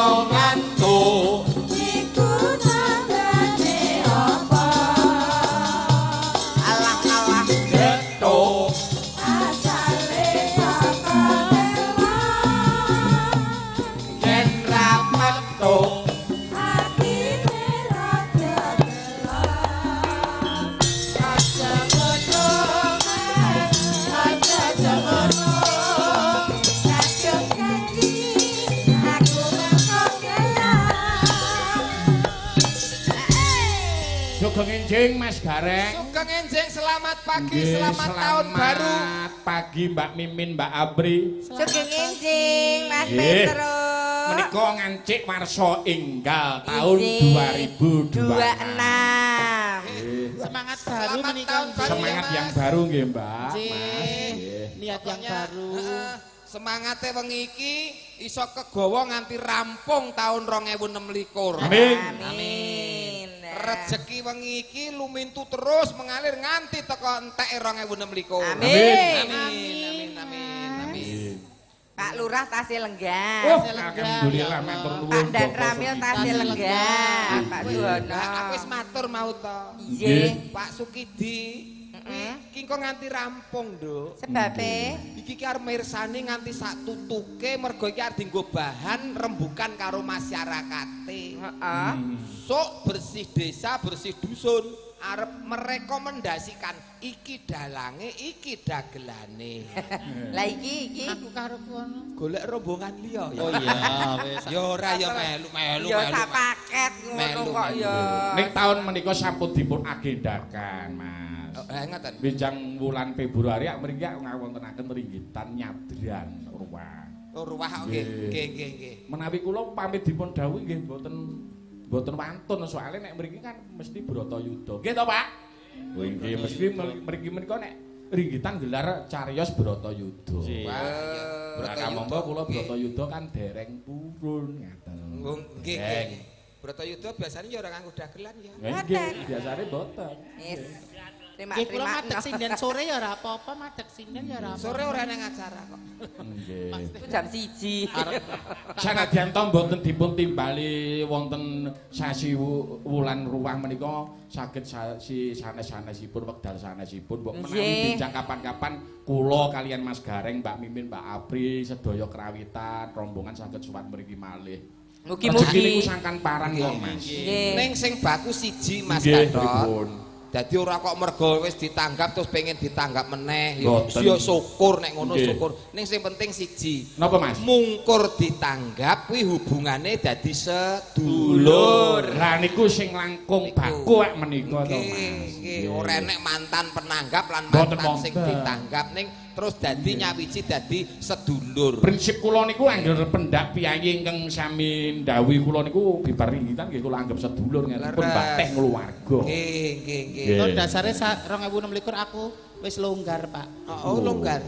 iso ngantuk. Iku tandane apa? Alah alah gethuk. Asale saka telang. Yen ra metu atine rada gelap. Aja ngono Mas, aja ngono. Kadung janji aku mengko gelap. Sugeng enjing Mas Gareng. Sugeng enjing, selamat pagi, Nggih, selamat tahun baru. Selamat pagi Mbak Mimin, Mbak Apri. Sugeng enjing Mas Nggih. Petro. Menika ngancik warsa enggal tahun Injih. 2026. 26. Semangat baru Selamat menika. tahun baru. Semangat ya, Mas. yang baru nggih, Mbak. Nggih. Mas. Nggih. Niat yang Pokoknya, baru. heeh, semangate wengi iki iso kegawa nganti rampung tahun 2026. Amin. Amin. Rezeki wengi iki lumintu terus mengalir nganti teko enteke 2026. Amin. Amin. Amin. Amin. Amin. Pak Lurah tasih lenggah. Oh, lenggah, alhamdulillah ya matur Allah. nuwun. Pak Dan Bapak Ramil Sukidi. tasih Tasih lenggah. lenggah. Pak Wih, Suwono. lah, aku wis matur mau to. Nggih. Pak Sukidi, kuwi ki engko nganti rampung, Nduk. Sebabe Iki ki arep mirsani nganti sak tutuke mergo iki arep dienggo bahan rembukan karo masyarakate. heeh. Sok bersih desa, bersih dusun, arep merekomendasikan iki dalange, iki dagelane. Lah iki iki Aku karo kono. Golek rombongan liya ya. Oh iya, wis. Ya ora ya melu melu ya melu. sak paket ngono Melu, kok melu. ya. Ning tahun menika sampun dipun agendakan, Mas. Eh ngoten. Benjang wulan Februari ak mriki ak ngawontenaken ringgitan nyadran ruwah. Oh ruwah nggih nggih nggih nggih. Menawi kula pamit dipun dawuhi nggih mboten mboten wantun soalé nek mriki kan mesti Bratayuda. Nggih to, Pak? Oh nggih, mesti mriki menika nek ringgitan gelar cariyos Bratayuda. Wah, iya. Lah kamangka kula Bratayuda kan dereng purun ngaten. Nggih nggih. nggih. Bratayuda biasanya ya ora nganggo dagelan ya. Nggih, biasane mboten. Yes. Terima Nggih kula terima. madeg sinden sore ya ora apa-apa, madeg sinden ya ora apa-apa. Sore ora nang acara kok. Nggih. Itu jam 1. Sanadyan to mboten dipun timbali wonten sasi wulan ruwah menika saged sasi sanes-sanesipun wekdal sanesipun mbok menawi Nggih. benjang kapan-kapan kula kalian Mas Gareng, Mbak Mimin, Mbak Apri sedaya krawitan rombongan saged sowan mriki malih. Rezeki niku Mugi-mugi. sangkan parang kok Mas. Nggih. Ning sing baku siji Mas Nggih, Gatot. pripun? Dadi ora kok mergo wis ditanggap terus pengen ditanggap meneh. Ya Mboten. ya syukur nek ngono Nggih. syukur. Ning sing penting siji. Napa Mas? Mungkur ditanggap kuwi hubungane dadi sedulur. Lah niku sing langkung Niku. baku ak menika to Nggih, Mas. nggih, ora enek mantan penanggap lan Mboten mantan sing wonten. ditanggap ning terus dadi nyawiji dadi sedulur. Prinsip kula niku angger pendak piyayi ingkang sami ndhawuhi kula niku bibar ringgitan nggih kula anggap sedulur ngeten pun Leres. bateh keluarga. Nggih, nggih, nggih. Nggih. Kok dasare 2026 aku wis longgar, Pak. Oh, longgar.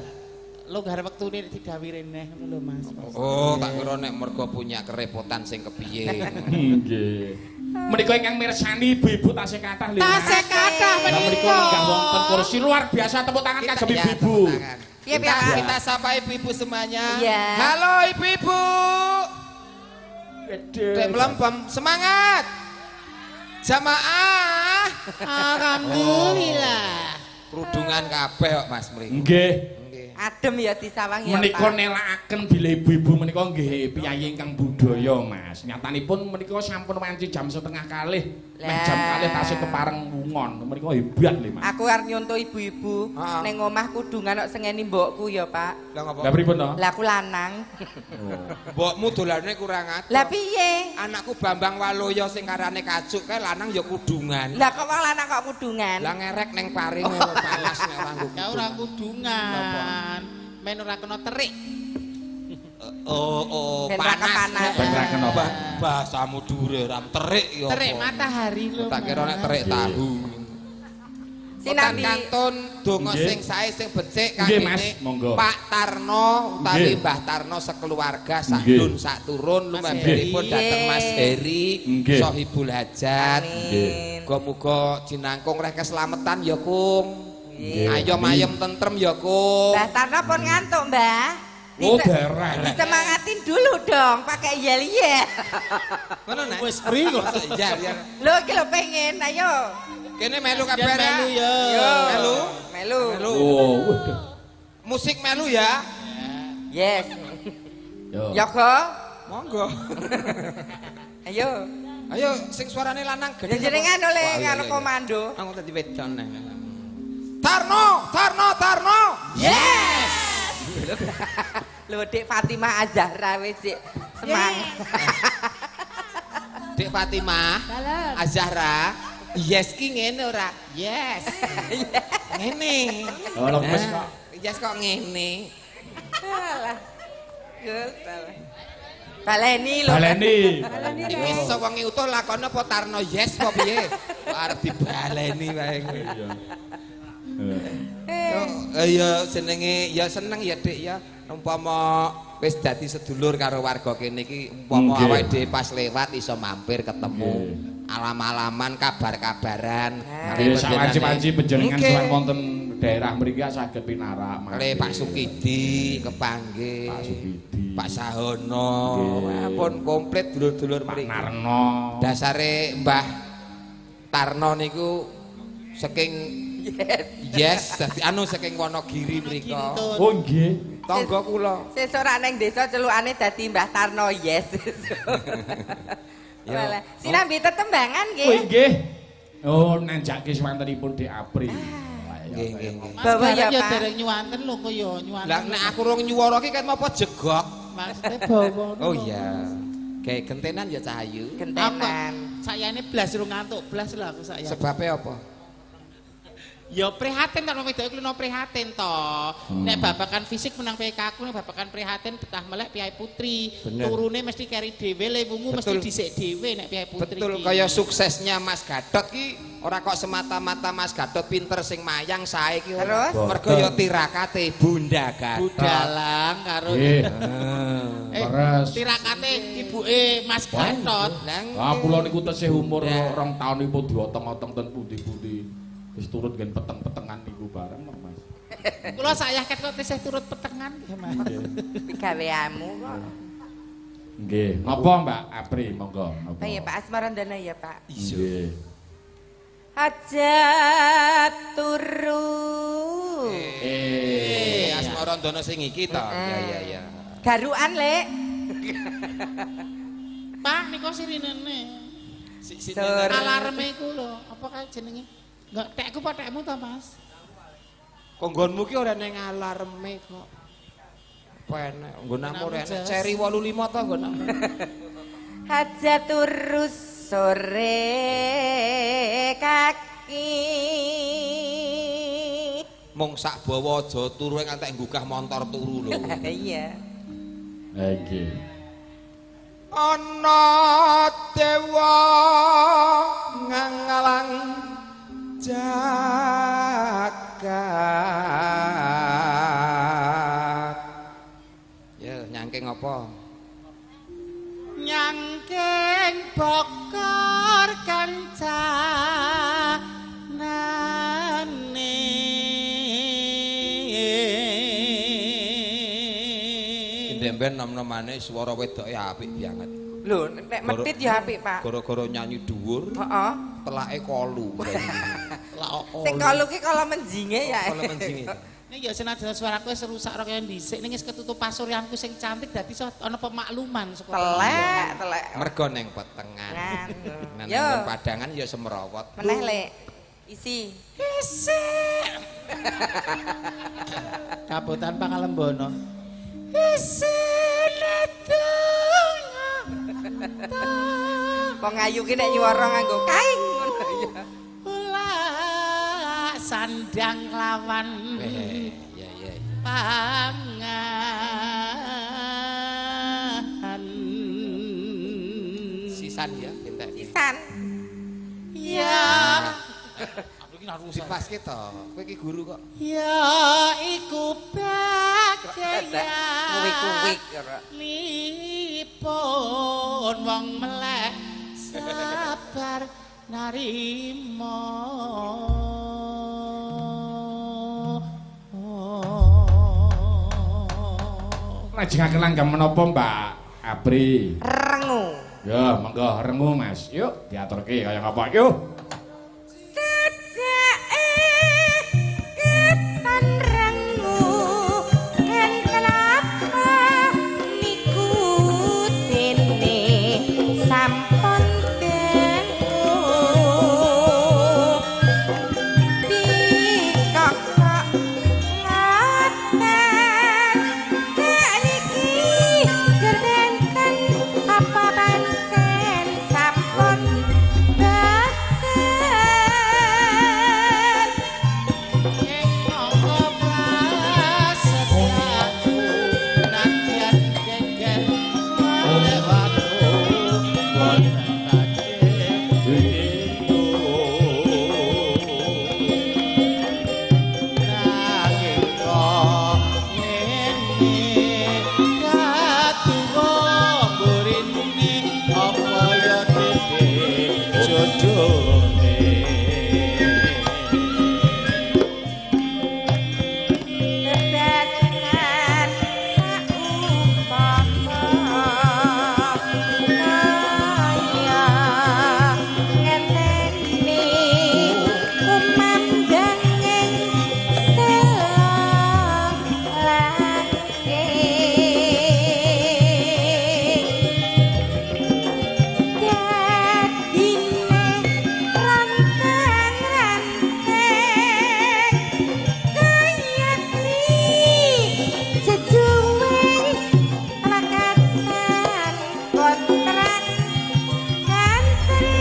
Longgar wektune didhawuhi rene ngono lho, Mas. Oh, tak kira nek mergo punya kerepotan sing kepiye. Nggih. Menika ingkang mirsani ibu-ibu tasih kathah lho. Mas. Tasih kathah Lah menika menika. lenggah wonten kursi luar biasa tepuk tangan kagem ya, ibu-ibu. tepuk tangan. Piye, piye, Kita, Pak? kita sapa ibu-ibu semuanya. Iya. Halo ibu-ibu. Dek melempem, semangat. Jamaah. Alhamdulillah. Kerudungan kabeh kok Mas mriki. Nggih. Nggih. Adem ya disawang ya, Menika Pak. nelakaken bilih ibu-ibu menika nggih piyayi ingkang budaya Mas. Nyatanipun menika sampun wanci jam 1:30. Meh jam Lah. 2 tasih kepareng wungon. Menika hebat lho Mas. Aku arep nyonto ibu-ibu Heeh. ning omah kudungan kok sengeni mbokku ya, Pak. Lah ngopo? Lah pripun to? Lah aku lanang. Mbokmu dolane kurang ajar. Lah piye? Anakku Bambang Waloyo sing karane kacuk kae lanang ya kudungan. Lah kok wong lanang kok kudungan? Lah ngerek ning pari ngono panas nek ora nggo Ya ora kudungan. kudungan. Men ora kena terik. Oh, oh, Ben ra panas. kepanas. Ben ra kena. Bahasamu dure ram terik ya. Terik apa? matahari lho. Tak kira nek Mas. terik tahu. Sinambi. Kantun donga Nggih. sing sae sing becik Nggih, kangge Mas, monggo. Pak Tarno utawi Nggih. Mbah Tarno sekeluarga sak Nggih. dun sak turun Mas lumamberipun Heri. dhateng Mas Heri Nggih. Sohibul Hajat. Amin. Muga-muga jinangkung reh keslametan ya, Kung. Nggih. Ayom-ayem tentrem ya, Kung. Mbah Tarno pun ngantuk, Mbah. Oh, dereng. Disemangatin dulu dong, pakai yel-yel. Ngono nek. Wis pri kok. Iya, iya. Lho iki lho pengen, ayo. Kene melu kabeh Yen melu ya. Yo. Melu. Melu. Melu. Oh, waduh. Musik melu ya. Yes. Yo. Yoga, Monggo. ayo. Ayo sing suarane lanang Ya gede. jenengan oleh Wah, iya, nganu iya, iya. komando. Aku tadi wedon neh. Tarno, Tarno, Tarno. Yes. Lho Dik Fatimah Azahra wis sik semangat. Dek Fatimah, Dalem. Azahra, yes ki ngene ora? Yes. Ngene. Oh, lemes kok. Yes kok ngene. Alah. Gus, alah. Baleni lho. Baleni. Baleni, Iki Rek. sewengi utuh lakone apa Tarno yes apa piye? Kok arep dibaleni wae. Iya. Eh, Yo, ya jenenge ya seneng ya Dik ya. Umpama wis dadi sedulur karo warga kene iki umpama Nggih. awake dhewe pas lewat iso mampir ketemu. Alam-alaman kabar-kabaran. Nggih, sawanci-wanci panjenengan Nggih. sowan wonten daerah mriki saged pinarak Kale Pak Sukidi kepanggih. Pak Sukidi. Pak Sahono. Nggih. Wah, pun komplit dulur-dulur Pak mriki. Narno. Dasare Mbah Tarno niku saking Yes. yes dadi anu saking Wonogiri mriko. Oh nggih. Tangga kula. Sesuk rak neng desa celukane dadi Mbah Tarno yes. Yo. Walah, sinambi tetembangan Oh nggih. nggih. Oh nanjake swantenipun Dik Apri. Nggih, nggih, nggih. Mas Bawa ya, Gareng ya Pak. dereng nyuwanten lho kok ya nyuwanten. Lah nek aku rong nyuwara ki ket apa jegok. Maksudnya bawa. Oh iya. Kayak gentenan ya Cahayu. Gentenan. Sayane blas rung ngantuk blas lho aku saya. Sebabnya apa? Ya prihatin to wong wedok iku lho prihatin to. Nek babakan fisik menang PK aku, nek babakan prihatin betah melek piyai putri. Bener. Turune mesti keri dhewe, le wungu mesti Betul. dhisik dhewe nek piyai putri. Betul ki. kaya suksesnya Mas Gatot ki ora kok semata-mata Mas Gatot pinter sing mayang sae ki ora. Terus? Mergo ya tirakate Bunda Gatot. Budalang karo Nggih. eh, Leres. tirakate ibuke Mas Gatot. Lah Ah kula niku tesih umur Ya. 2 taun niku diotong-otong ten pundi-pundi. Wis turut nggen peteng-petengan niku bareng kok, Mas. Kula sayah ket kok tesih turut petengan nggih, Mas. Pigaweamu kok. Nggih. Napa Mbak Apri monggo napa? Oh iya Pak Asmarandana ya Pak. Nggih. Aja turu. Eh, Asmarandana sing iki to. Ya ya ya. Garukan, Lek. Pak niku sirinene. Sur. Alarme iku lho, apa kae jenenge? Enggak tekku apa tekmu to, Mas? Kok nggonmu ki ora neng alarme kok. Apa enek nggonamu ora enek Jas. seri 85 to nggonamu. Aja turu sore kaki. Mung sak bawa aja turu ngantek nggugah montor turu lho. Iya. Eh nggih. Ana dewa ngangalang jagat. Ya nyangking apa? Nyangking bokor kancanane. Ndemben nom-nomane swara wedoke apik banget. Lho, nek medhit ya apik, Pak. Gara-gara nyanyi dhuwur, Heeh. telake kolu. Sing kolu ki kala menjinge ya. Kala menjinge. Ning ya senajan suaraku wis rusak ora kaya dhisik ning wis ketutup pasuryanku sing cantik dadi iso ana pemakluman saka Telek, telek. Mergo neng petengan. Ngan. Nang Yo. neng padangan ya semrawat. Meneh, Lek. Isi. Isik. Kabotan Pangalembono. Isik ledonga. Wong ayu ki nek nyuwara nganggo kaing ngono ya. Ula sandang lawan Ya ya. pangan. Sisan ya entek. Sisan. Ya. Aku iki naruh Dipaske to. Kowe iki guru kok. Ya iku bageyan. Kuwik-kuwik ora. Nipun wong melek sabar narimo. Lajengaken langgam menapa Mbak Apri? Rengu. Ya, monggo rengu Mas. Yuk diaturke kaya ngapa yuk. Sejake ketan rengu enten apa niku dene sampun dangu dikokok ngoten sakniki jerbenten apa pancen sampun bosen. Ing angka prasetyaku nadyan geger malih watu boten badhe bintu. Nanging kok ngene katuwa mburine apa ya dene jodhone. Bebasan saumpama kaya ngenteni kumandanging selong langit dadine rantang-ranting kaya jejuwing lekasan kontrak kantring.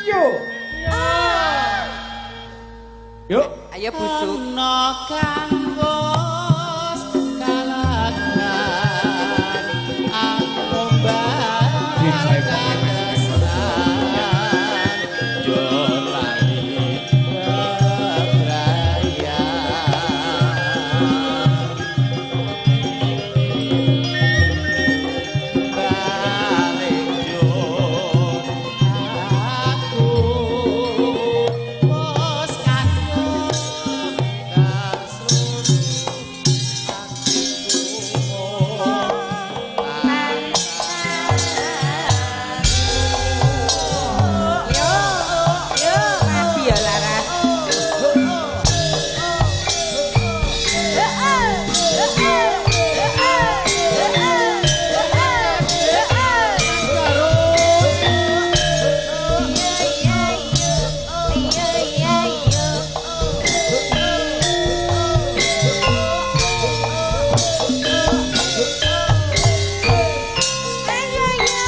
Yo. Yuk. Ayo busuk. Ana kang wis kalagan ambar katresnan yo lali bebrayan balik yo aku wis kadung kasrun atiku. Yo, yo, mati ya Laras. Ayo yo.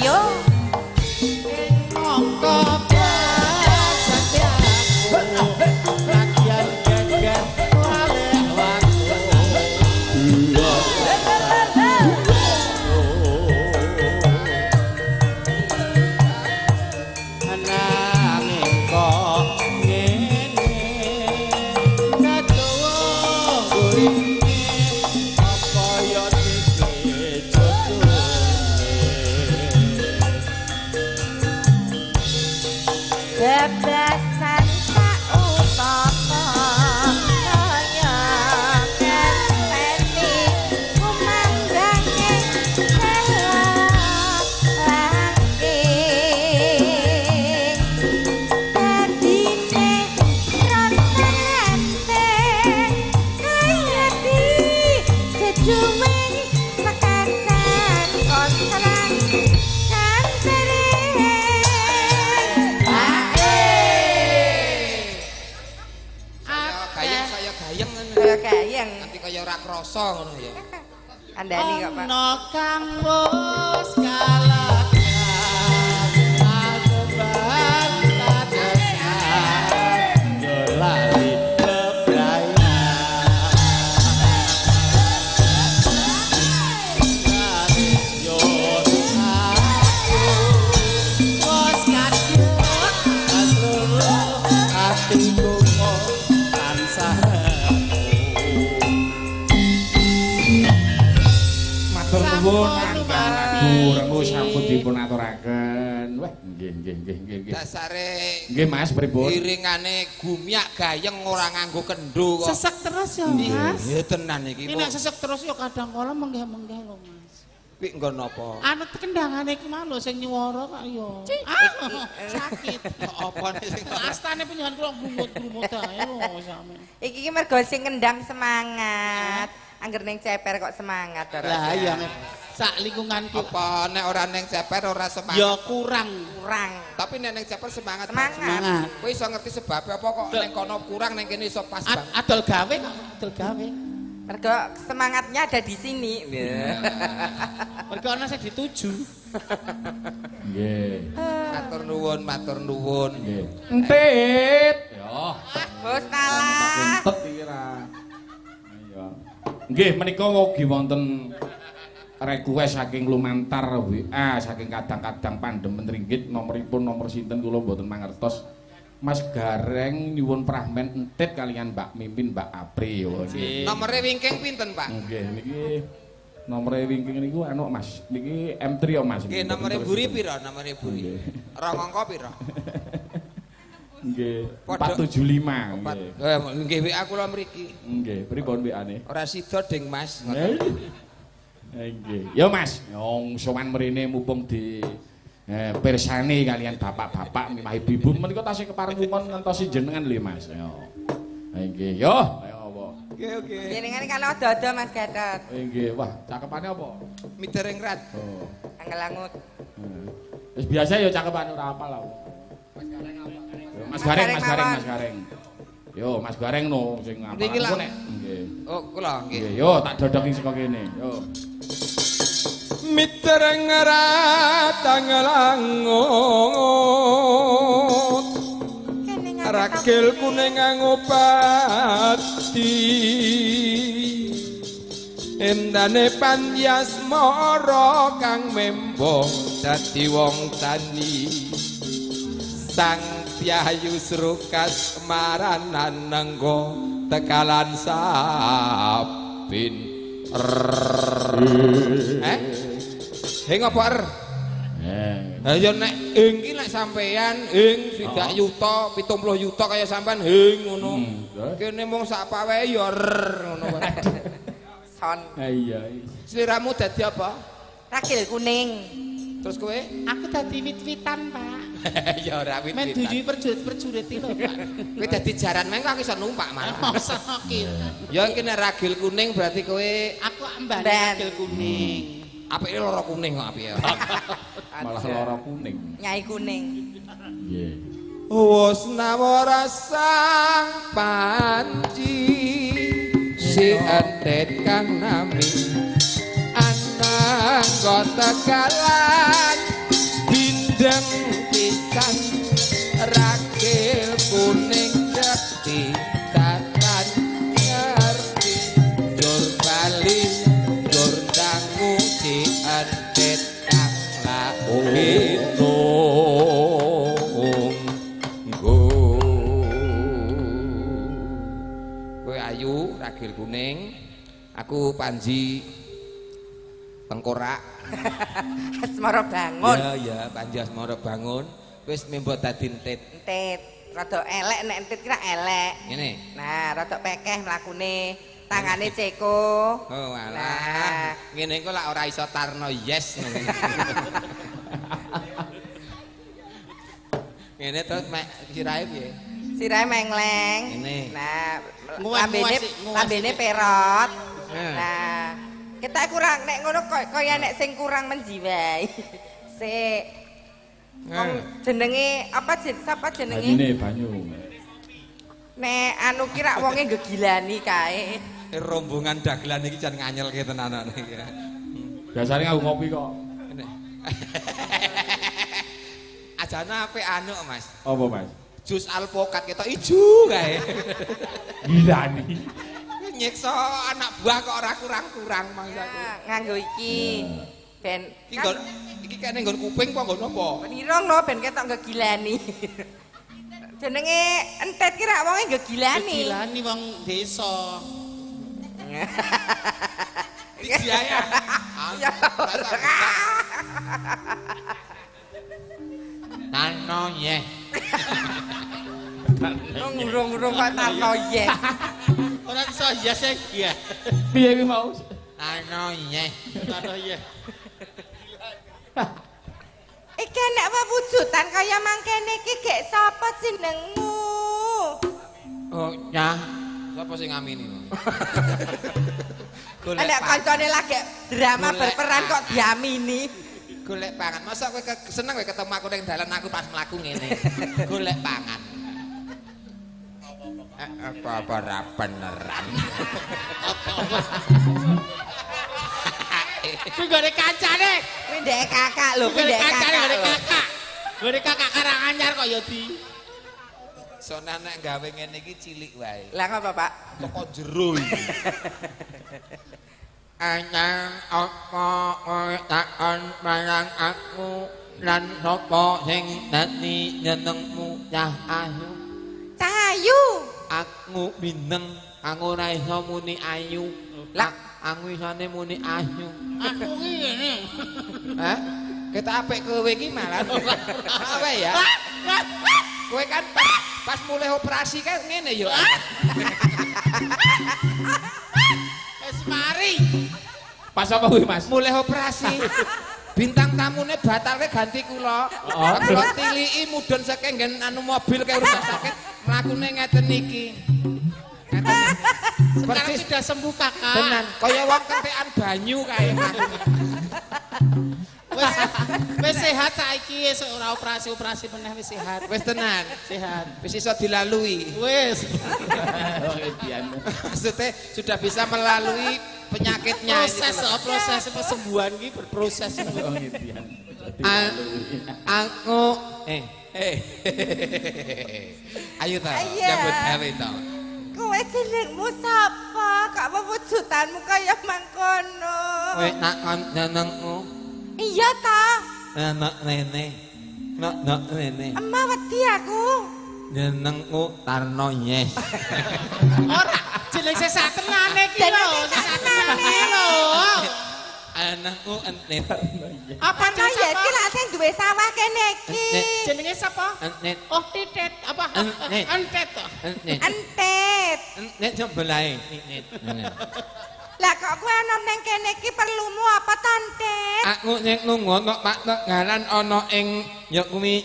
Yo. Angka prasetyaku nadyan geger malih watu. Nanging kok ngene katuwa mburine apa ya dene jodhone. Bebasan saupama kaya ngenteni kumandhange selok langit dadine rantang-ranting kaya dijejuwing lekasan kontrak kantring. Saya gayeng, saya gayeng ngono. Kaya gayeng. Nanti kaya ora krasa ngono ya. Kandhani kok, Pak. Ana kang wis kalah. Aku bantatesan yo lali bebrayan. Yo aku wis kadung asrul atiku tansah. Matur nuwun lagu rengu sampun dipun aturaken. Wah, nggih nggih nggih nggih nggih. Dasare nggih Mas pripun? Iringane gumyak gayeng ora nganggo kendho kok. Sesek terus ya Mas. Ya tenan iki. Ini nek sesek terus ya kadang kala menggeh-menggeh lho Mas. Kuwi nggon napa? Anu kendangane iki mau lho sing nyuwara kok ya. Ah, sakit. Apa sing astane penjenengan kula grumut-grumut ae lho sampe. Iki ki mergo sing kendang semangat. Angger ning ceper kok semangat to. Lah iya sak lingkunganku. Apa nek ora ning ceper ora semangat? Ya kurang. Kurang. Tapi nek ning ceper semangat. Semangat. Kowe iso ngerti sebabe apa kok ning kono kurang ning kene iso pas banget. Adol gawe kok, adol gawe. Mergo semangatnya ada di sini. Mergo ana sing dituju. Nggih. Matur nuwun, matur nuwun. Nggih. Entit. Yo. Bos kalah. Entet iki ra. Iya. Nggih menika ugi wonten request saking lumantar WA saking kadang-kadang pandemen ringgit nomoripun nomor sinten kula mboten mangertos. Mas Gareng nyuwun fragmen entit kalian Mbak Mimin Mbak Apri. Nggih. Nomore wingking pinten, Pak? Nggih niki nomore wingking niku anu Mas, niki M3 ya Mas. Nggih, nomore buri pira? Nomore buri. Rong angka pira? Nggih, 475 nggih. Nggih WA kula mriki. Nggih, pripun WA-ne? Ora sida ding Mas. Nggih. Ya Mas, wong sowan mrene mumpung di pirsani kalian bapak-bapak mimah ibu-ibu menika tasih kepareng mumon ngentosi jenengan lho Mas. Yo. Nggih, yo. Ayo apa? Oke, oke. Jenengan kan ado-ado Mas Gatot. Nggih, wah, cakepane apa? Midereng rat. Oh. Angel-angut. Wis biasa ya cakepane ora apal aku. Mas Gareng apa? Mas Gareng, Mas Gareng, Mas Gareng. Yo, Mas Gareng no sing apal aku nek. Nggih. Oh, kula nggih. Yo, tak dodoki saka kene. Yo. Mitreng ratanglangut rakil kuning ngopati endane pandyasmara kang membo dadi wong tani sang Pyayu srukas maranan nenggo tekalan sapin. Eh? Hing apa er? Ha ya nek ing ki nek sampean ing swidak yuta, 70 yuta kaya sampean hing ngono. Kene mung sak pawehe ya er ngono wae. Son. Ha iya. Sliramu dadi apa? Rakil kuning. Terus kowe? Aku dadi wit-witan, Pak. Ya ora wit-witan. Men duyu perjurit-perjurit iki lho, Pak. Kowe dadi jaran meng aku iso numpak malah. Masa ki. Ya iki nek ragil kuning berarti kowe aku ambane ragil kuning. Apike lara kuning kok apike. Malah lara kuning. Nyai kuning. Nggih. Wos nawara sang panci si entet kang nami anangga tegalan bindeng pisan rakil kuning dekti tatan ngerti jur bali jur dangu si entet kang lakinung. Kowe ayu ragil kuning, aku Panji Tengkorak. Asmara bangun. Ya ya, Panji Asmara bangun. Wis membo dadi entit. Entit, rada elek nek entit kira elek. Ngene. Nah, rada pekeh mlakune, tangane ceko. Oh alah. Ngene iku lak ora iso tarno yes. Ngene terus mek sirahe piye? Sirahe mengleng. Ngene. Nah, lambene perot. Nah, kita kurang nek ngono kaya nek sing kurang menjiwai. Sik. Wong jenenge apa sapa jenenge? Banyune banyu. Nek anu ki rak wonge gegilani kae. Rombongan dagelan iki jan nganyelke tenanan iki. Biasane aku ngopi kok. Ajane apik anu, Mas. Apa, Mas? Jus alpokat ketok ijo kae. Gilani. Nyiksa anak buah kok ora kurang-kurang mangsaku. Nganggo iki. Ben iki nggon iki kene nggon kuping apa nggon apa? Irung lho ben ketok ngegilani. Jenenge entet ki rak wonge ngegilani. Ngegilani wong desa. Iki ya. Tano ye. Ngurung-ngurung kok tano ye. Ora iso yes ya. Piye kuwi mau? Tano ye. Tano ye. Iki nek wewujudan kaya mangkene iki gek sapa jenengmu? Oh, nyah. Sapa sing ngamini? Golek kancane lagi drama berperan kok diamini. Golek pangan. Masa kowe seneng kowe ketemu aku ning dalan aku pas mlaku ngene. Golek pangan. Apa-apa ra beneran. Apa-apa. Kuwi gone kancane. Kuwi ndek kakak lho, kuwi ndek kakak. Gone kakak. Gone kakak Karanganyar kok ya di. Sona nek gawe ngene iki cilik wae. Lah ngapa, Pak? Teko jero iki. Anyang apa kowe takon marang aku lan sapa sing dadi nyenengmu cah ayu? Cah ayu. Aku bineng, aku ora iso muni ayu. Lah aku isane muni ayu. Aku ki ngene. Hah? Ketok apik kowe iki malah. Apa ya? Kowe kan pas mulai operasi kan ngene yo. Wis mari. Pas apa kuwi, Mas? Mulai operasi. Bintang tamune batalke ganti kula. Kula tiliki mudhun saking nggen anu mobil ke rumah sakit mlakune ngeten iki. Sekarang sudah sembuh kakak. Tenan, kaya wong kentekan banyu kae. Wis sehat saiki, wis ora operasi-operasi meneh, wis sehat. Wis tenan, sehat. Wis iso dilalui. Wis. Maksudnya sudah bisa melalui penyakitnya. Proses, proses kesembuhan iki berproses. Aku ayo ta, nyambut gawe ta. Kowe jenengmu sapa? Kok wewujudanmu kaya mangkono? Kowe takon jenengmu. Iya ta? Anak nene. Nok nene. Emah wedi aku. Jenengku Tarno Yes. Ora, jeneng sing sak tenane iki lho, sak tenane lho. Anakku Entit. Apa jenenge sapa? Iki lak sing duwe sawah kene iki. Jenenge sapa? Entit. Oh, Titit apa? Entit to. Entit. Entit sebelahe. Entit. Lah kok kowe ana ning kene iki perlumu apa to, Entit? Aku nek nunggu tok Pak Tegalan ana ing ya kuwi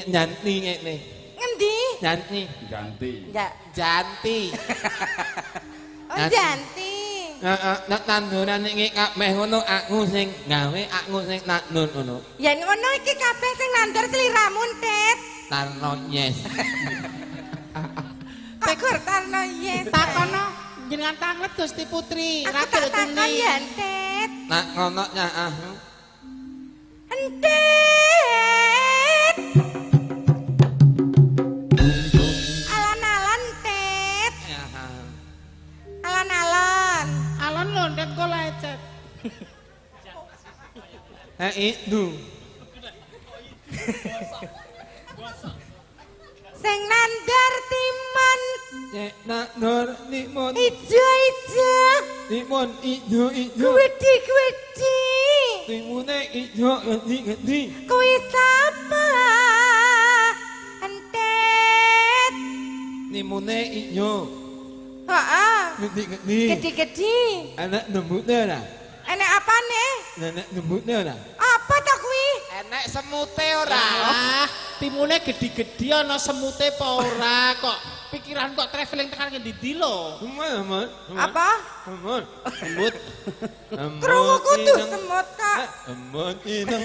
nyanti ngene. Ngendi? Nyanti. Ganti. Janti. Oh, janti. Heeh, nek tanduran iki kabeh ngono aku sing gawe, aku sing nandur ngono. Yen ngono iki kabeh sing nandur sliramu, Tit. Tarno Yes. Kok gur Tarno Yes. Takono jenengan tanglet Gusti Putri, Ratu Tuni. Ya, Tit. Nak ngono ya ah. Entit. Alon-alon, Tit. Alon-alon. Alon lho, Tit kok lecet. Itu. Sing nandar timun. Sing nandur timun. Ijo-ijo. Timun ijo-ijo. Gwedi-gwedi. Timune ijo gedhi-gedhi. Kuwi sapa? Entet. Timune ijo. Heeh. Gedhi-gedhi. Gedhi-gedhi. Enek nembutne ora? Enek apane? Enek nembutne ora? Apa to kuwi? Enek semute ora? Ah, timune gedhi-gedhi ana semute apa ora kok? Pikiran kok traveling tekan ngendi lho? Apa? Semut. Semut. Krungu kudu semut kok. Semut ineng.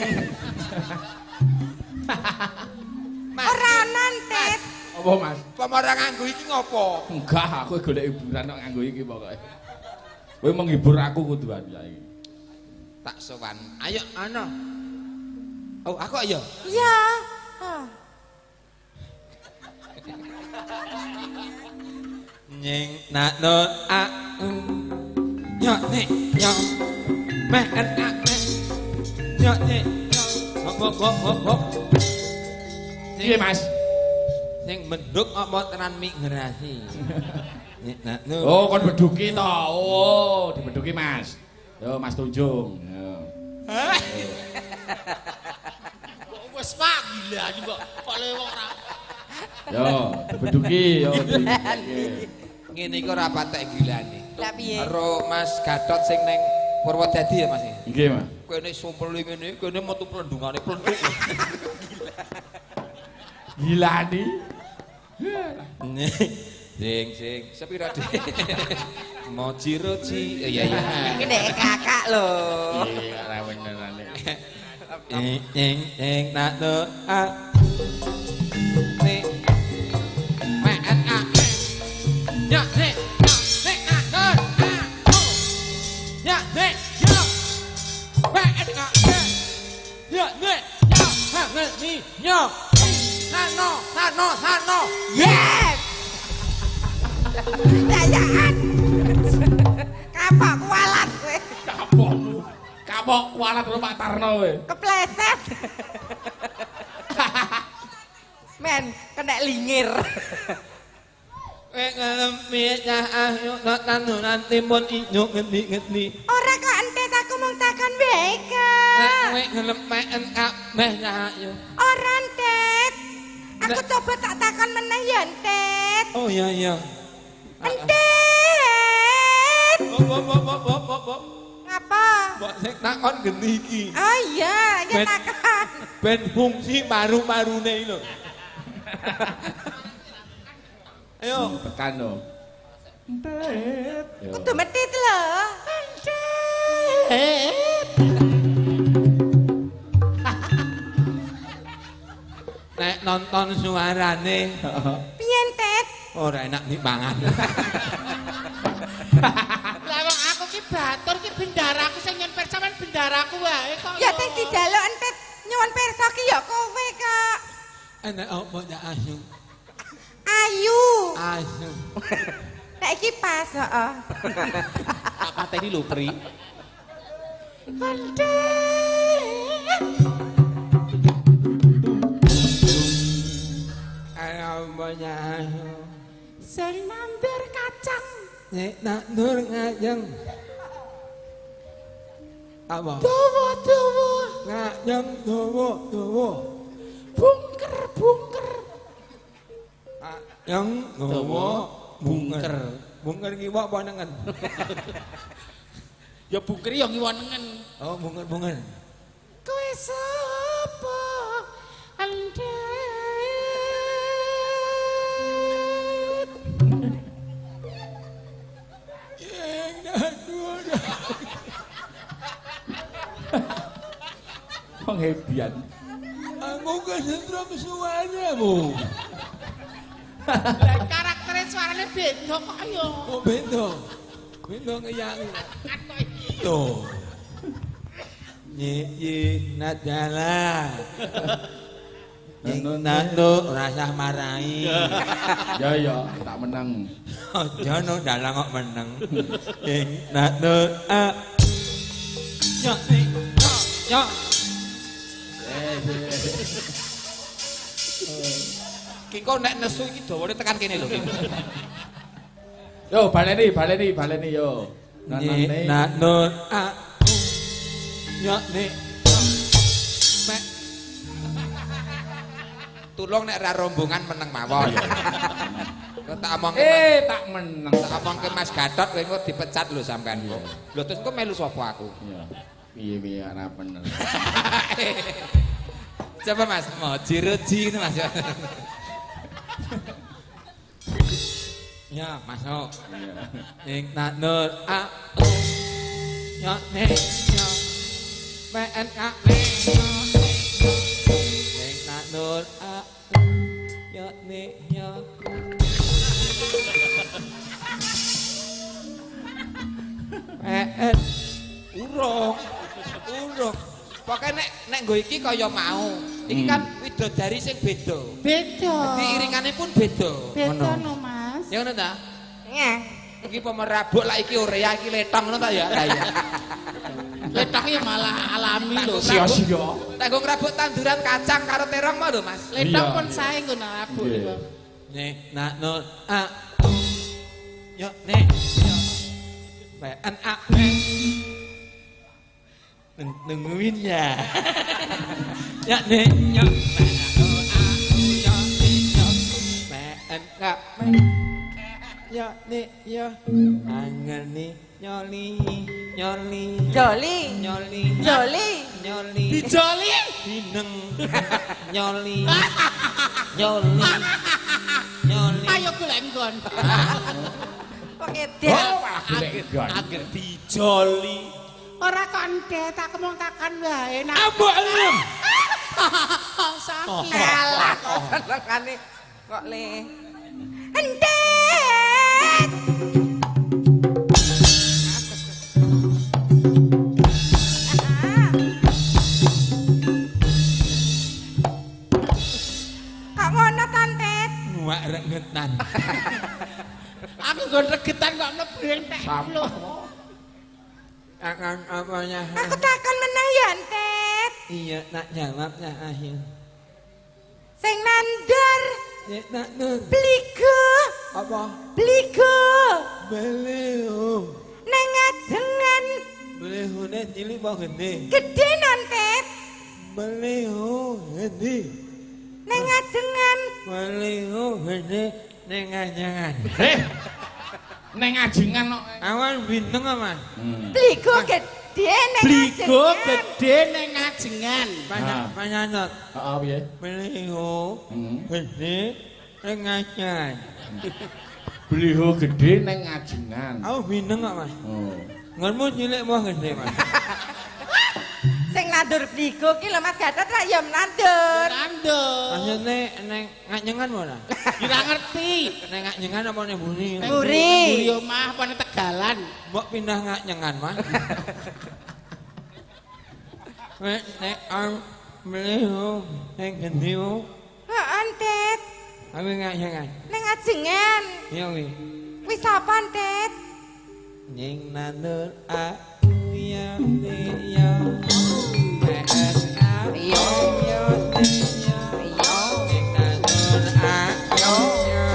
Ora ana, Tit. Apa, Mas? Apa ora nganggo iki ngopo? Enggak, aku golek hiburan kok nganggo iki pokoke. Kowe menghibur aku kuduan saiki. Tak sowan. Ayo ana. Oh, aku ayo. Iya. Nying nak no a nyok nek nyok meh en a nyok nek hop hop hop hop. Piye Mas? Sing menduk apa tenan migrasi. Nek nak no. Oh, kon beduki to. Oh, dibeduki Mas. Yo Mas Tunjung. Yo. Kok wis Pak gila iki kok kok le wong ora. Yo, dibeduki yo. Ngene iki ora patek gilane. Lah piye? Karo Mas Gatot sing neng Purwodadi ya Mas? Nggih, Mas. Kene sumpel ngene, kene metu plendungane plentuk. Gilani. Sing sing sepira Dik? Moji roji. Iya iya. Iki nek kakak lho. Iya, ora benerane. Ing ing ing nak no a. Ne. Ma an a. Ya ne. Ne na no a. Ya ne. Ya. Ma an a. Ya ne. Ya ha ne ni ya. Ha no ha no ha no. Yes. Dayaan. Kapok kualat kowe. Kapokmu. Kapok kualat karo Pak Tarno kowe. Kepleset. Men, kena lingir. Kowe ngelem piye cah ayu tanduran timun ijo ngendi-ngendi. Ora kok entet aku mung takon wae kok. Nek kowe ngelem peken kabeh cah ayu. Ora entet. Aku coba tak takon meneh ya entet. Oh iya iya. Entet. Bop bop bop bop bop bop. Ngapa? Mbok sing takon geni iki. Oh iya, ya takon. Ben fungsi paru-parune iki lho. Ayo tekan lho. Entet. Kudu metit lho. Entet. Nek nonton suarane. Piye entet? Ora enak dipangan. Lah wong aku ki batur ki bendaraku sing nyen pirsa men bendaraku wae kok. Ya sing dijaluk entet nyuwun pirsa ki ya kowe kok. Enek apa ya ayu? Ayu. Ayu. Nek iki pas heeh. Tak pateni lho Pri. Entet. Ayo apa ya ayu? Sing nandur kacang. Nek nandur ngajeng. Apa? Dawa-dawa. Ngajeng dawa-dawa. Bungker-bungker. Ngajeng dawa bungker. Bungker ngiwa apa nengen? Ya bungker ya ngiwa nengen. Oh, bungker-bungker. Kowe sapa? Entet. Wong hebian. Aku kesetrum suaramu. Lah karaktere suarane beda kok ya. Oh beda. Beda keyang. Yo. Nyi nadala. Nando rasah marai. Ya ya, tak menang. Aja no dalang kok menang. Ing nando a. Nyok nek nyok. Ki kok nek nesu iki dawane tekan kene lho. Yo baleni baleni baleni yo. Nyi nando a. Nyok nek mek. Tulung nek ra rombongan meneng mawon. Kok tak omongke tak meneng. Tak omongke Mas Gatot kowe engko dipecat lho sampean kok. Lho terus engko melu sapa aku? Iya. Piye-piye ora bener. Coba Mas, moji roji ini Mas. Ya, masuk. Ing nanur a nyok nek nyok M N A ing nanur a nyok nek nyok. Urung. Urung. Pokoke nek nggo iki kaya mau. Iki kan widodari sing beda. Beda. Dadi iringane pun beda. Beda no, Mas. Ya ngono ta? Nggih. Iki pemerabuk lah iki urea iki letong ngono ta ya? Lah iya. Letong ya malah alami lho. Sia-sia. Tak nggo ngrabuk tanduran kacang karo terong mau lho, Mas. Letong pun sae nggo ngrabuk niku. Ne na no a yo ne yo. P N A P. Nungguin ya. Ya ne yo P O A yo ne yo P N A P. Yo ne yo angeni nyoli nyoli joli nyoli joli nyoli dijoli bineng nyoli nyoli nyoli ayo golek nggon kok ngedel angger dijoli ora kok endet aku mung takon wae nak ambok lem sakit alah kok senengane kok le endet. Kok ngono to, Tet? Muak regetan. Aku nggon regetan kok mlebu entek lho. Akan apanya? Aku takon meneh ya, Tet. Iya, tak jawab ya akhir. Sing nandur. Nek nandur. Bligo. Apa? Bligo. Beliau. Neng ajengan. Belihune cilik apa gede? Gede non, Tet. Beliau gede. Neng ajengan. Beliau gede neng ajengan. Heh. Neng ajengan kok. Awan binteng apa, Mas? Bligo gede neng ajengan. Bligo gede neng ajengan. Panyanot. Heeh, piye? Beliau gede neng ajengan. Beliau gede neng ajengan. Aku binteng kok, Mas. Oh. Nggonmu cilik apa gede, Mas? Sing nandur bligo ki lho Mas Gatot ra ya nandur. Nandur. Maksudnya neng ngajengan ora? Ora ngerti. Neng ngajengan apa neng buri? Buri. Buri omah apa neng Tegalan? Mbok pindah ngajengan, Mas. Nek nek am beliau neng gede. Heeh, Tet. Aku ngajengan. Neng ajengan. Iya kuwi. Wis apa, Tet? Ning nandur aku ya ya. P S A yo yo yo. Ning nandur aku ya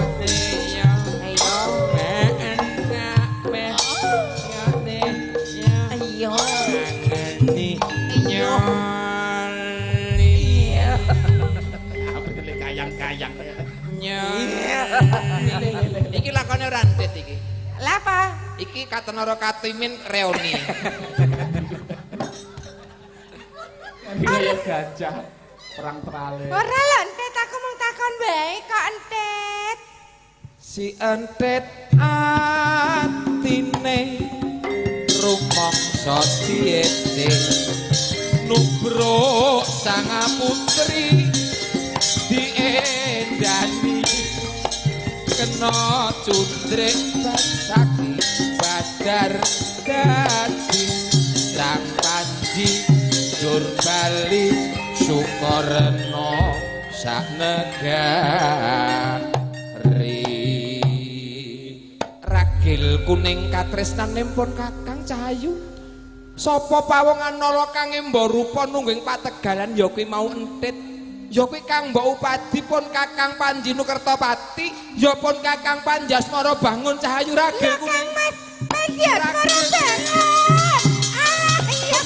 yo. P N A P yo yo. Ayo. Angeni nyoli. Aku lek kayang-kayang. Nyoli. Iki lakone rantit iki. Lah apa? Iki Katenara Katimin reuni. Kaya gajah perang terale. Ora lho Entet, aku mung takon wae kok Entet. Si Entet atine rumangsa diete nubruk sang putri diendani kena cundrik basaki badar dadi sang panji jur bali Sukarno sak negari. Ragil kuning katresnan nempon Kakang Cahayu. Sapa pawongan nala kang emba rupa nungging pategalan ya kuwi mau Entit. Ya kuwi kang mbok upadi pun Kakang Panji Nukertapati, ya pun Kakang Panjasmara Bangun Cahayu Ragil kuning. Mas Panjasmara Bangun. Ah iya.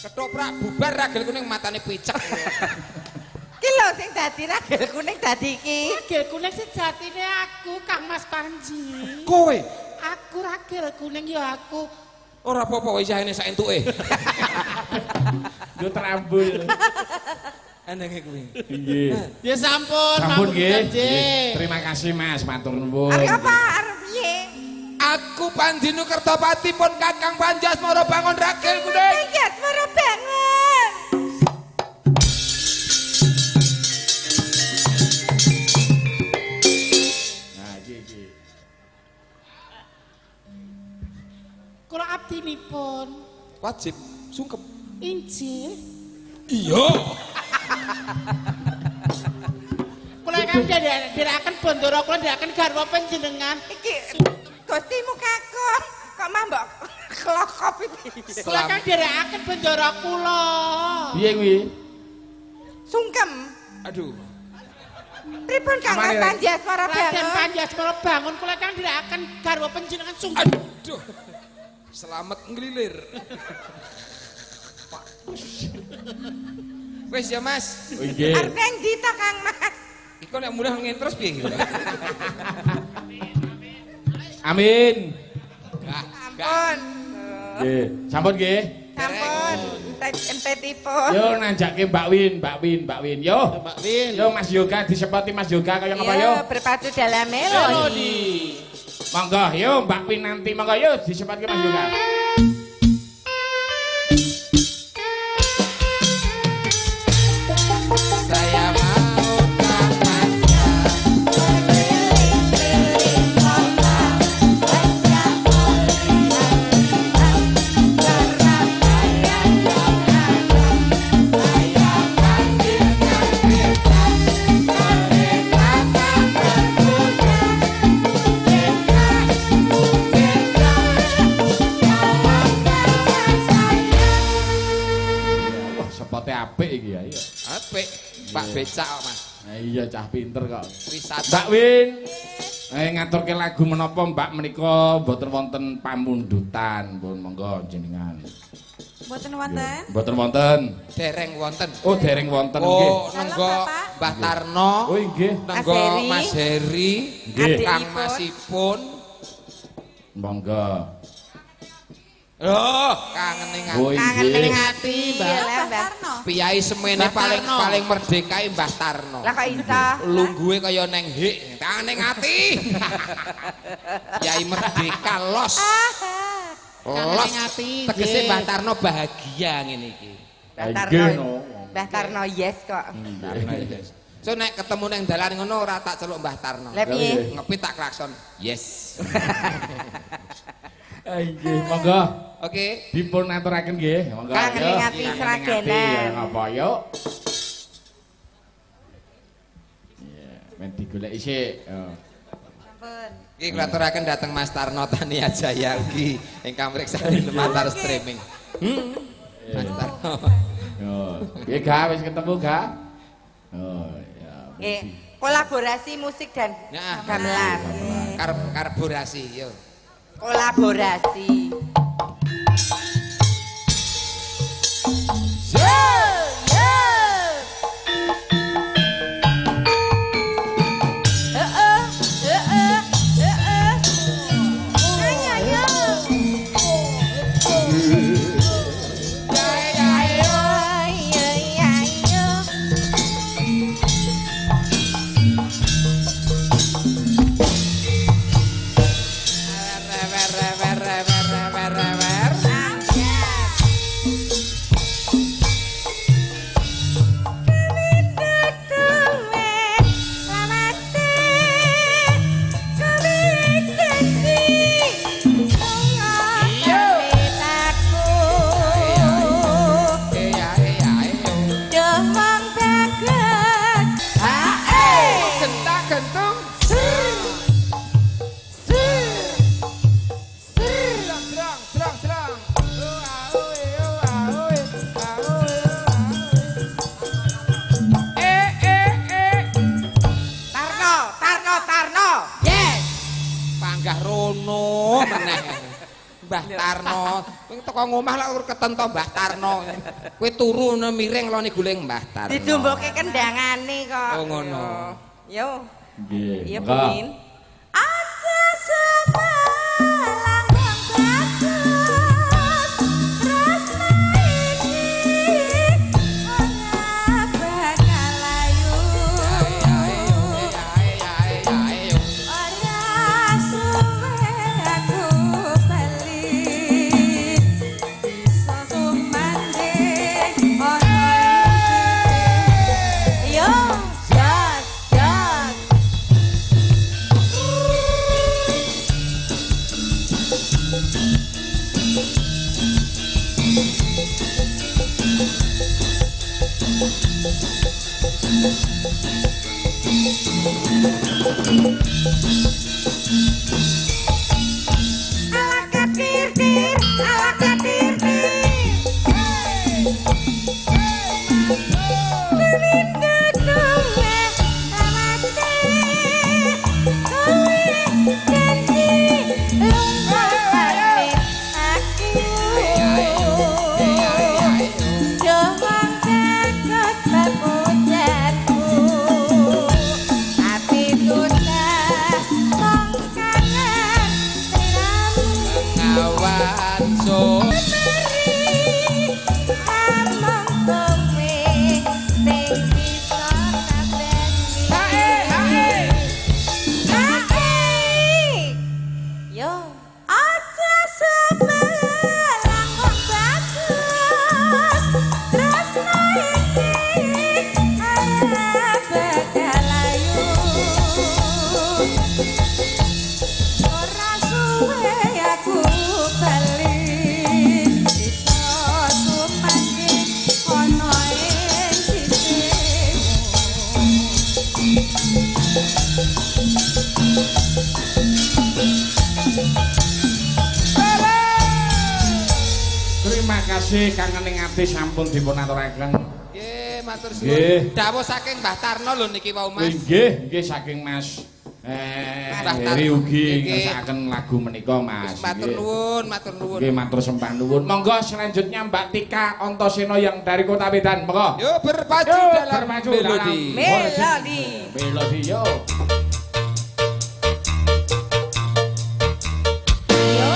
Ketoprak bubar Ragil kuning matane picek. Ki lho sing dadi Ragil kuning dadi iki. Ragil kuning sejatine aku Kang Mas Panji. Kowe? Aku Ragil kuning ya aku. Ora apa-apa wis isine sak entuke. Yo terambul. Enenge kuwi. Nggih. Ya sampun, sampun nggih. Terima kasih Mas, matur nuwun. Arep apa? Arep piye? Aku Panji Nukertapati pun Kakang Panjasmara Bangun Ragil kuning. Panjasmara Bangun. Nah, iki iki. Wajib sungkem. Injih. Iya. Kula ingkang ndherekaken bendara kula ndherekaken garwa panjenengan. Iki Gustimu kakung kok mah mbok klokop iki. Kula ingkang ndherekaken bendara kula. Piye kuwi? Sungkem. Aduh. Pripun Kang Mas Panji Asmara Raden bangun? Panji Asmara bangun kula ingkang ndherekaken garwa panjenengan sungkem. Aduh. Selamat nglilir. Wis ya Mas. Oh nggih. Arep nang ndi to Kang Mas? Iku nek mulih ngene terus piye iki? Amin. Sampun. Nggih. Sampun nggih. Sampun. Entetipun. Yo nanjake Mbak Win, Mbak Win, Mbak Win. Yo. Mbak Win. Yo Mas Yoga disepoti Mas Yoga kaya ngapa yo? Yo berpacu dalam melodi. Monggo yo Mbak Win nanti monggo yo disepoti Mas Yoga. Saya mau tamasya. Wah, sepote apik iki ya. Iya. Apik, Pak becak kok Mas. Nah, iya cah pinter kok. Wisata. Mbak Win, ngaturke lagu menapa Mbak menika mboten wonten pamundutan pun monggo jenengan. Mboten wonten. Mboten wonten. Dereng wonten. Oh, dereng wonten nggih. Oh, nenggo Bapak. Mbah Tarno. Oh nggih. Nenggo Mas Mas Heri, Nggih. Kang Masipun. Monggo. Loh, kangen ning Oh ati. Kangen nggih. ning ati, Mbak. Mbah. Tarno. Piyai semene Mbah paling Tarno. paling merdeka Mbah Tarno. Lah kok iso? Lungguhe kaya neng hik, kangen ning ati. Yai merdeka los. Kangen Los. ning ati, Tegese nggih. Mbah Tarno bahagia ngene iki. Mbah Nggih, Tarno. no. Mbah Tarno yes kok. Tarno yes. So nek ketemu neng dalan ngono ora tak celuk Mbah Tarno. Lah piye? Ngepit tak klakson. Yes. Nggih, monggo. Oke. Dipun aturaken nggih, monggo. Kangen ning ati Kangen ning Sragenan. ati, ya, ngapa yo. Iya, men digoleki sik. Yo. Sampun. Iki kula aturaken dhateng Mas Tarno Tania Jaya ugi ingkang mriksani lumantar streaming. Mas Tarno. Yo, piye ga wis ketemu ga? Oh, ya. Nggih, kolaborasi musik dan Nah. gamelan. Karburasi yo. Kolaborasi. Yo, yo. Heeh, heeh, heeh. Ayo, ayo. Ayo, ayo. Wer wer wer wer wer wer wer. Iya iya iya. Gentak gentung. Drang drang drang drang. Oh, ah, oh, eh, oh, ah, oh, eh, ah, oh, eh, oh, ah, oh, eh. Eh eh eh. Tarno, Tarno, Tarno. Yes. Panggah rono meneh. Mbah Tarno, kowe teko ngomah lak ur ketento Mbah Tarno. Kowe turu ngono miring lone guling Mbah Tarno. Dijumboke kendangane kok. Oh, ngono. Yo. Nggih. Iya, monggo. Bumin. Aja sebelang wong bagus, tresna iki ora bakal layu. Ora suwe aku bali, sesumanding ana ing sisih. Yo, jas, jas. Ala katir-tir, ala katir-tir. Rindu kowe awake. Kowe janji lunga pamit aku. Doang takut papujanku. Tapi susah mong kangen sliramu. Ngawan so. Mari among kowe sing bisa nabeni. Hae hae. Hae. Yo, aja semelang wong bagus. Tresno iki ora bakal layu. Ora suwe aku bali. Bisa tumake ana ing sisimu. Terima kasih kangening ati sampun dipun aturaken. Nggih, matur Nggih. suwun. Dawuh saking Mbah Tarno lho niki wau Mas. Nggih, nggih saking Mas Mbah Heri Tarno. ugi Nggih. ngersakaken lagu menika Mas. Matur Nggih. nuwun, matur nuwun. Nggih, matur sembah nuwun. Monggo selanjutnya Mbak Tika Antasena yang dari Kota Medan. Monggo. Yo berpacu Yo, dalam berpacu melodi. dalam Melodi. Melodi yo. Yo.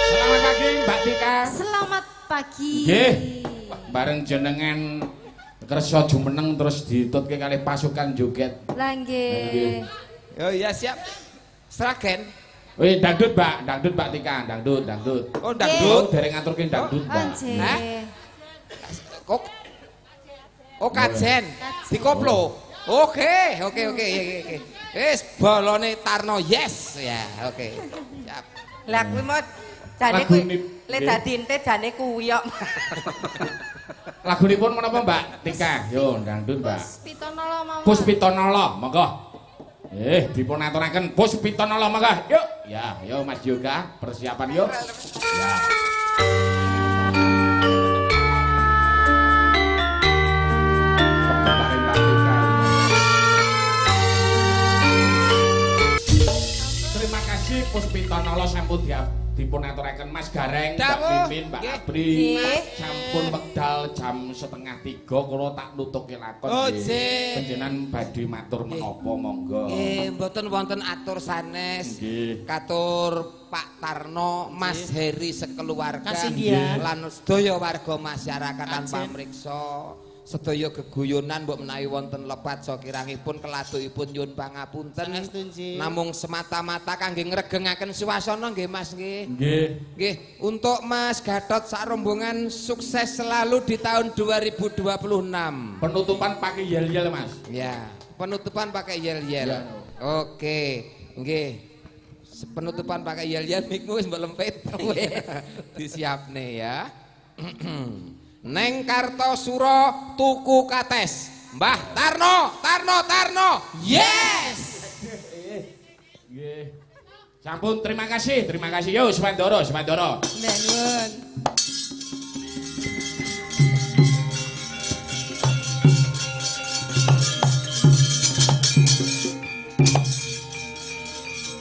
Selamat pagi Mbak Tika. Selamat pagi. Nggih. Bareng jenengan kersa jumeneng terus ditutke kalih pasukan joget. Lah nggih. Yo iya siap. Sragen. Wih, dangdut, Mbak, dangdut Mbak Tika, dangdut, dangdut. Oh Oh, dangdut. dereng ngaturke dangdut, Mbak. Nggih. Hah? Kok Oh kajen. Dikoplo. Oke, oke, oke, iya, iya, oke. Wis bolone Tarno yes ya, oke. Siap. Lah kuwi mau jane Lagu kuwi nip- le dadi ente jane kuwi kok. Lagunipun menapa Mbak Tika? Yo, dangdut, Mbak. Puspitonolo mawon. Puspitonolo, monggo. Dipun aturaken Puspitonolo monggo. Yuk. Ya, yo Mas Yoga, persiapan yuk. Ya. Pegepare Mbak Tika. Terima kasih Puspitonolo sampun dipun aturaken Mas Gareng, Mbak Dawuh. Mimin, Mbak Nggih. Apri. Nggih. Sampun wekdal jam 2:30 kula tak nutuke lakon. Oh, nggih. nggih. Panjenengan badhe matur menapa monggo. Nggih, mboten wonten atur sanes. Nggih. Katur Pak Tarno, Mas Heri sekeluarga Kasih lan sedaya warga masyarakat lan Kajen. pamriksa. Sedaya geguyonan mbok menawi wonten lepat sakirangipun keladukipun nyuwun pangapunten. Saestu, nggih. Namung semata-mata kangge ngregengaken swasana nggih Mas nggih. Nggih. Nggih, untuk Mas Gatot sak rombongan sukses selalu di tahun 2026. Penutupan pakai yel-yel, Mas. Ya, penutupan pakai yel-yel. Ya. Oke, nggih. Penutupan pakai yel-yel mikmu wis mbok lempit. Disiapne ya. Neng Kartosuro tuku kates. Mbah Tarno, Tarno, Tarno. Yes. Nggih. Sampun terima kasih, terima kasih. Yo Swandoro, Swandoro. Mbak nuwun.